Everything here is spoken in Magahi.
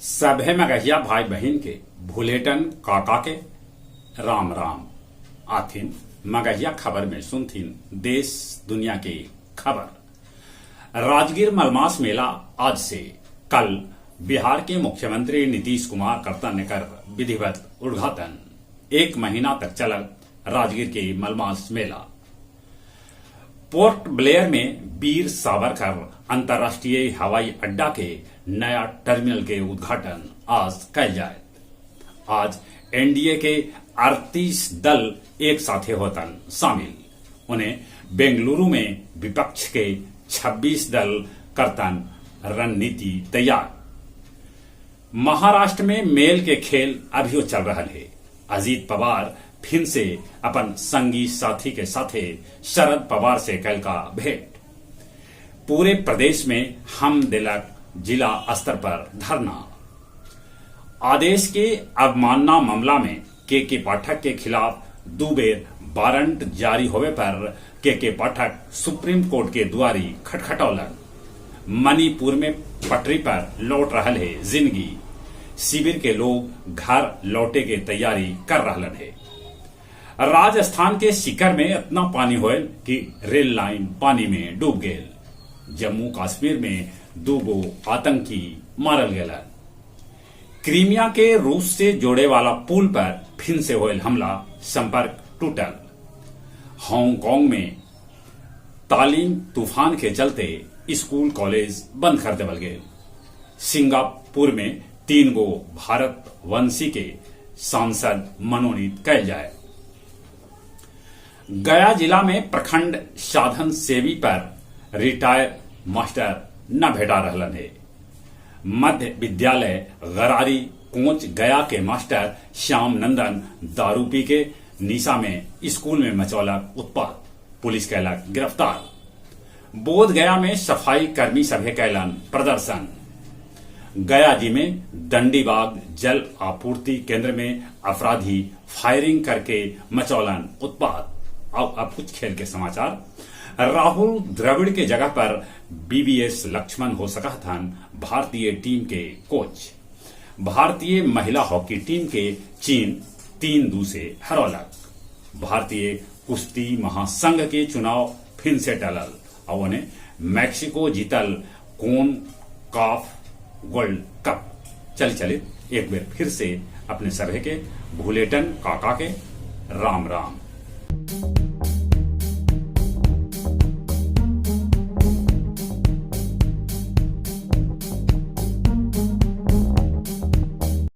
सभे मगहिया भाई बहिन के भुलेटन काका के राम राम। आथिन मगहिया खबर में सुनथिन देश दुनिया के खबर। राजगीर मलमास मेला आज से कल बिहार के मुख्यमंत्री नीतीश कुमार करतन एकर विधिवत उद्घाटन। एक महीना तक चलत राजगीर के मलमास मेला। पोर्ट ब्लेयर में वीर सावरकर अंतर्राष्ट्रीय हवाई अड्डा के नया टर्मिनल के उद्घाटन आज कयल जायत। आज एनडीए के 38 दल एक साथे होतन शामिल। उन्हें बेंगलुरु में विपक्ष के 26 दल करतन रणनीति तैयार। महाराष्ट्र में मेल के खेल अभियो चल रहल हे। अजीत पवार फिन से अपन संगी साथी के साथे शरद पवार से कैलका भेंट। पूरे प्रदेश में हम देलक जिला स्तर पर धरना। आदेश के अवमानना मामला में के पाठक के खिलाफ दू बेर वारंट जारी होवे पर के पाठक सुप्रीम कोर्ट के दुआरी खटखटौलन। मणिपुर में पटरी पर लौट रहल हे जिंदगी। शिविर के लोग घर लौटे के तैयारी कर रहलन हे। राजस्थान के सीकर में इतना पानी होयल कि रेल लाइन पानी में डूब गेल। जम्मू कश्मीर में दूगो आतंकी मारल गेलन। क्रीमिया के रूस से जोड़े वाला पुल पर फिर से होयल हमला, संपर्क टूटल। हांगकांग में तालीम तूफान के चलते स्कूल कॉलेज बंद कर देवल गेल। सिंगापुर में 3 गो भारत वंशी के सांसद मनोनीत कैल जाए। गया जिला में प्रखंड साधन सेवी पर रिटायर मास्टर न भेटा रहलन हे। मध्य विद्यालय गरारी कोच गया के मास्टर श्याम नंदन दारू पी के निशा में स्कूल में मचौलक उत्पात, पुलिस कैलक गिरफ्तार। बोध गया में सफाई कर्मी सभे कैलन प्रदर्शन। गया जी में दंडीबाग जल आपूर्ति केंद्र में अपराधी फायरिंग करके मचौलन उत्पात। अब कुछ खेल के समाचार। राहुल द्रविड़ के जगह पर बीवीएस लक्ष्मण हो सका थन भारतीय टीम के कोच। भारतीय महिला हॉकी टीम के चीन 3-2 से हरौलक। भारतीय कुश्ती महासंघ के चुनाव फिर से टलल और उन्हें मैक्सिको जीतल कोन काफ वर्ल्ड कप। चल चलित एक बार फिर से अपने सभे के भूलेटन काका के राम राम।